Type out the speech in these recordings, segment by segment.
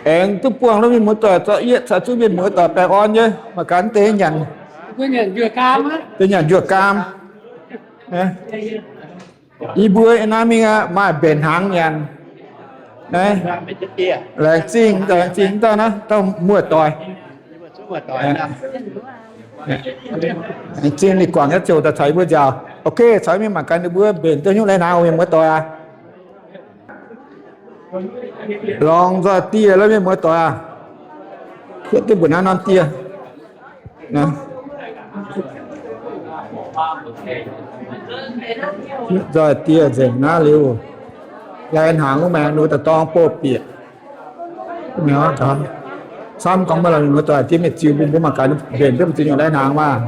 Aengx duqv buangh mienh muoz doic, zorqv yietv caux zuqc mienh muoz doic baengh orn nyei, mangc gaax deix nyanc, deix nyanc njuov gaam. Yie mbuo naaiv mingh aqv, maaih mbenc hnaangx nyanc. Naaiv laengz zingh, laengz zingh dauh naaiv, dauh muoz-doic. Laengz zingh ninh guangc nyei ziouc daaih caux yie mbuo nziaauc. Ok, caux mingh mangc gaax ninh mbuo mbenc duqv hnyouv lai-hnaangx oc, mienh muoz doic aac. Lorngx nzoih dieh lo, mienh muoz doic aac. Hietv duqv mbuoqc naaiv norm dieh. Nzoih dieh nzengc naaiv liuz, lai-hnaangx wuov maengx ninh daaih dorng bov bieqc. Camv gorngv maiv lorz mienh muoz doic, diev mienh ziux bun mbuo mangc gaax mbenc duqv mbu'ziex nyungc lai-hnaangx maah.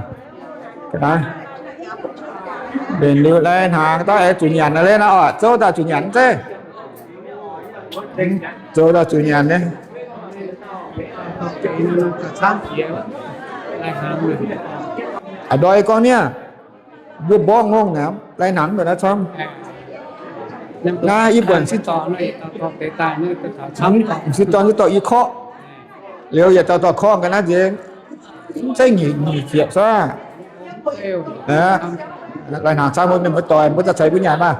Mbenc liuz lai-hnaangx daaih aengx zuqc nyanc naaiv, naaiv oc, zouv daaih zuqc nyanc zeiv. Zouv daaih zuqc nyanc nyei. A'ndoi gorngv niaa, mbuo mborqv ngongh naaic, lai-hnaangx mbenc naaiv camv. Naaiv yie buatc m'sieqv dorn, m'sieqv dorn yie dorh i korqv. Liuz yietc dauh dorh korqv ga'naaiv nziex, mv zeiz nyic, nyic ziepc suov. Lai-hnaangx camv, mbuo mienh muoz doic, mbuo daaih caux mbuo nyanc maah.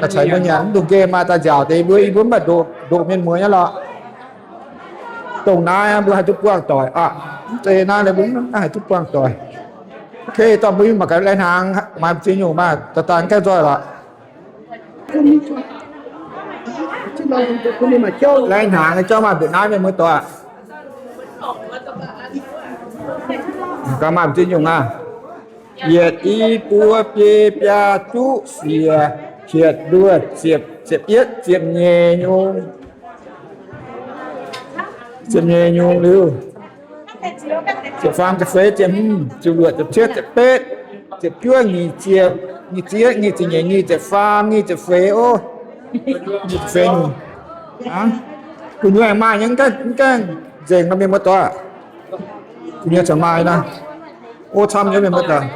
Daaih caux mbuo nyanc, mv dungx nqemh maah, daaih nziaauc deix mbuo, yie mbuo mv baac ndoqc, ndoqc mienh muoz nyei lorqc. Dongh naaiv mbuo haih duqv buangh doic aqv. Mv zeiz naaiv mbuo mv haih duqv buangh doic. Ok, dorh mbuo mangc gaax lai-hnaangx maaih mbu'ziex nyungc maah, daaih daaih gaengh nzoih lorqc. Lai-hnaangx jauv maaih mbu'naaiv, mienh muoz doic. Gaax maaih mbu'ziex nyungc aqv. Yietc, i, buo, biei, biaa, juqv, siec, hietc, luoqc, ziepc, ziepc yietv, ziepc nyeic nyungc. Ziepc nyeic nyungc liuz, ziepc faam, ziepc feix, ziepc hmz, ziepc luoqc, ziepc cietv, ziepc betv, ziepc juov, nyic ziepc, nyic ziepc, nyic ziepc nyeic, nyic ziepc faam, nyic ziepc feix, o, nyic ziepc feix nyungc. Gu'nyuoz aengx maaih nyei, mv gaengh nzengc nor, mienh muoz doic. Gu'nyuoz corc maaih naaiv. O, camv nyei, mienh muoz doic.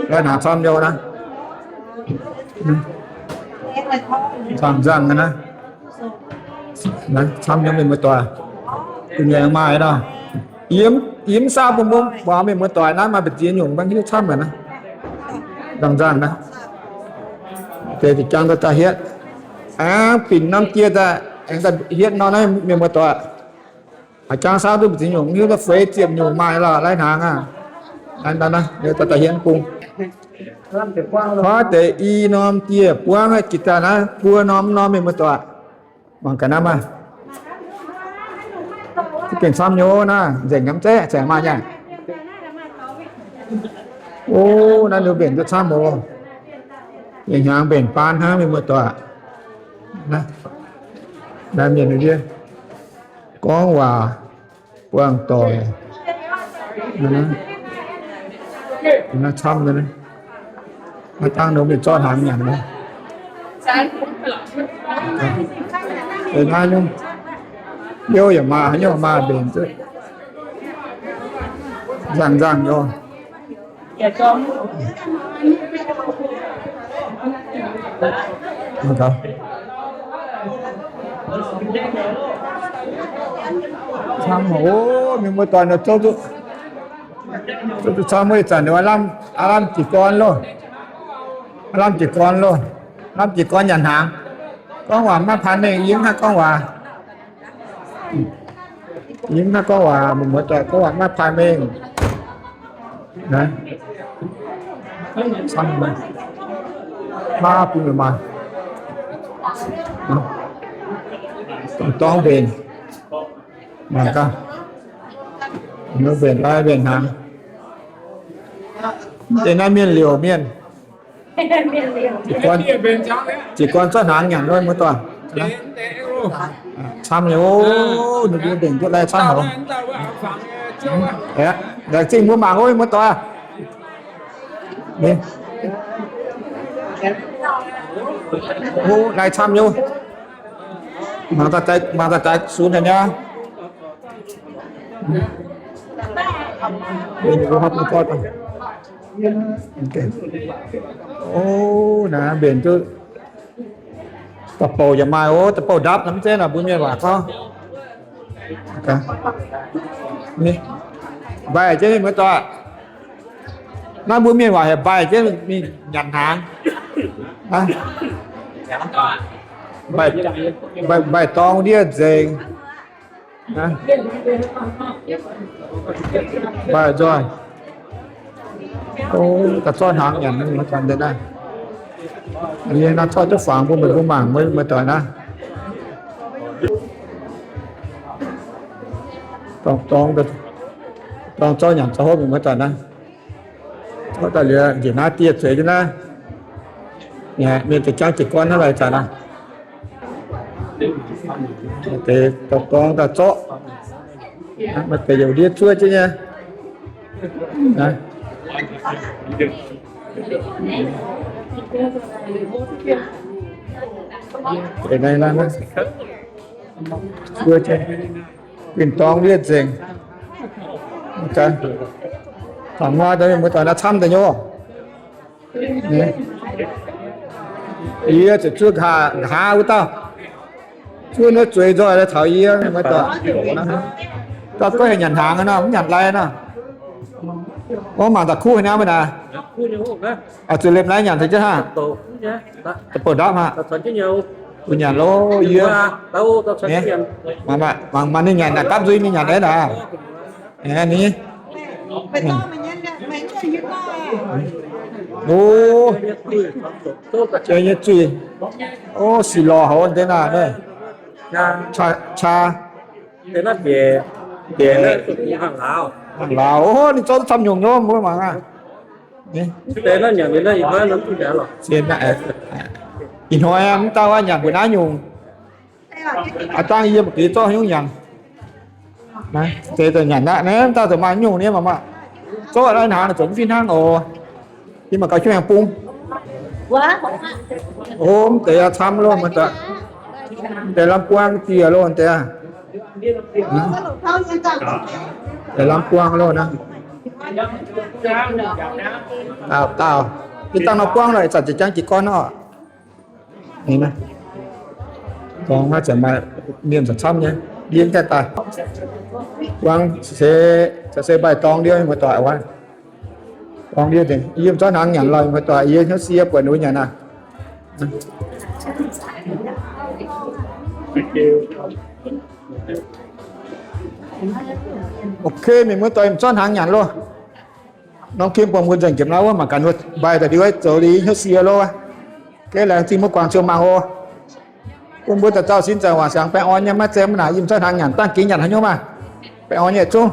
Lai-hnaangx camv nyei naaiv. Nzangc-nzangc naaiv. Camv nyei, mienh muoz doic. Gu'nyuoz aengx maaih nor. Yie mv saauv bun mbuo muangx, mienh muoz doic, naaiv maaih mbu'ziex nyungc mv hiuv camv naaiv. Nzangc-nzangc naaiv. Deix jangx daaih hietv. Aengx binc norm dieh daaih, aengx daaih hietv nor naaiv, mienh muoz doic. A'jang saauv duqv mbu'ziex nyungc, hiuv duqv feix ziepc nyungc maaih lorqc, lai-hnaangx aqv. Daaih hietv bung. Koi deix i norm dieh buangv jiex daaih naaiv buo norm, norm, mienh muoz doic. Mangc gaax naaiv maah. Gengh camv nyei naaiv, nzengc nyei mv zeiz, aengx maaih nyei. O, naaiv ninh mbenc duqv camv oc. Yie hnyangx mbenc baan hnangv, mienh muoz doic. Naaiv mienh ndiev gorngv waac buangh doic. Naaiv camv nyei. Naaiv dangh ninh mbuo zorqv hnaangx nyanc nyei. Naaiv nyungc, youh yaac maaih, haaix nyungc maaih mbenc duqv nzangc-nzangc nyei. Camv haic, o, mienh muoz doic nor, zoux duqv camv, muoz zanc nor lamh, lamh jiez gorn loh, lamh jiez gorn loh, lamh jiez gorn nyanc hnaangx. Gorngv waac maiv paan mengh, yie mv haih gorngv waac. Yie mv haih gorngv waac, mienh muoz doic, gorngv waac maiv paan mengh. Naaiv, camv, maa bun maaih, dorngx mbenc, mangc gaax, mbenc lai mbenc hnaangx. Deix naaiv mienh liouc mienh. Jiez gorn, jiez gorn zorqv hnaangx nyanc wuov, muoz-doic. Camv nyei, o, ninh mbuo mbenc duqv lai camv haic. Laengz zingh mbuo mangc, o, muoz-doic. O, lai camv nyei. Mangc daaih, mangc daaih sunx haic nyei. O, naaiv mbenc duqv Da'bouc yaac maaih oc, da'bouc ndapv naaiv mv zeiz naaic mbuo mienh waac gorngv. Mbaih jienv mienh muoz-doic. Naaiv mbuo mienh waac heuc mbaih jienv mingh nyanc hnaangx. Mbaih dorng ndiev nzengc. Mbaih nzoih. Daaih zorqv hnaangx nyanc naaiv. Yie naaiv zorqv jienv fangx bun meih mbuo mangc, meih muoz-doic naaiv. Dorng, dorng zorqv nyanc zoux hopv, meih muoz-doic naaiv. Zorqv daaih liuz njiec naaiv dieh zueiz jienv naaiv. Mienh za'jangv jiez gorn hnangv lai zanc aqv. Deix dorng daaih zorqv. Maaih deix youc ndiev zuov jienv nyei. Zuov jienv. Ginh dorng ndiev nzengc. Taux nqoi daaih mienh muoz-doic naaiv camv daaih nyei. Yie zuqc zuov nqa'haav wuov dauh. Zuov naaiv zueiz nzoih daaih taux yie mienh muoz-doic. Dauh gorngv heuc nyanc hnaangx nor, mv nyanc lai nor. Gorngv mangc da'kuv haaix nyungc mv naaic. Zuqc lemh lai nyanc taux jienv hnangv. Da'bouc ndapv aqv. Mbuo nyanc loh yie. Mangc, mangc ninh nyanc naaic, gapv nzuih ninh nyanc naaiv naaic. Ni. O, nyei zuih. O, sic lorh haic deix naaic. Qaa, qaa. Hnangv lauz, o, ninh zorqv duqv camv nyungc nyei, mbuo mangc aqv. Ih hnoi mv dauh nyanc mbuo naaiv nyungc. Aav dangh yie mbuo gix zorqv nyungc nyanc. Deix daaih nyanc aqv, naaiv dauh zuqc maaih nyungc nyei maah. Zorqv naaiv hnaangx zuqc mv fih hnangv oc. Yie mangc gaax hiuv hnyangx bung. O, mv deix aqv, camv loh, mv deix lamh buang diex loh, mv deix aqv. Deix lamh buang loh naaiv. Daauh, daauh. Yie dangh nor buangv loh, ih zanc ziex jangv jiez gorn oc. Dorngx naaiv zanc maaih mienh zanc camv nyei, yie mv gaengh daaih. Buangv se, se mbaih dorngx ndiev muoz-doic wuov. Dorngx ndiev nzengc, yie mv zorqv hnaangx nyanc lorh muoz-doic, yie hnyouv sie buatc ninh mbuo nyanc aqv. Ok, mienh muoz-doic, mv zorqv hnaangx nyanc loh. Norm kim buangh mbuo nzengc jiex naaiv wuov, mangc gaax mbaih daaih ndiev zoux liuz hnyouv sie loh. Geh laengz zingh mbuo guangc ziouc mangc oc. Bun mbuo daux dauh sin zaangc waac siangx baengh orn nyei, maiv zeiz mv naaic yie mv zorqv hnaangx nyanc, dangh gengh nyanc haaix nyungc maah. Baengh orn nyei zungv.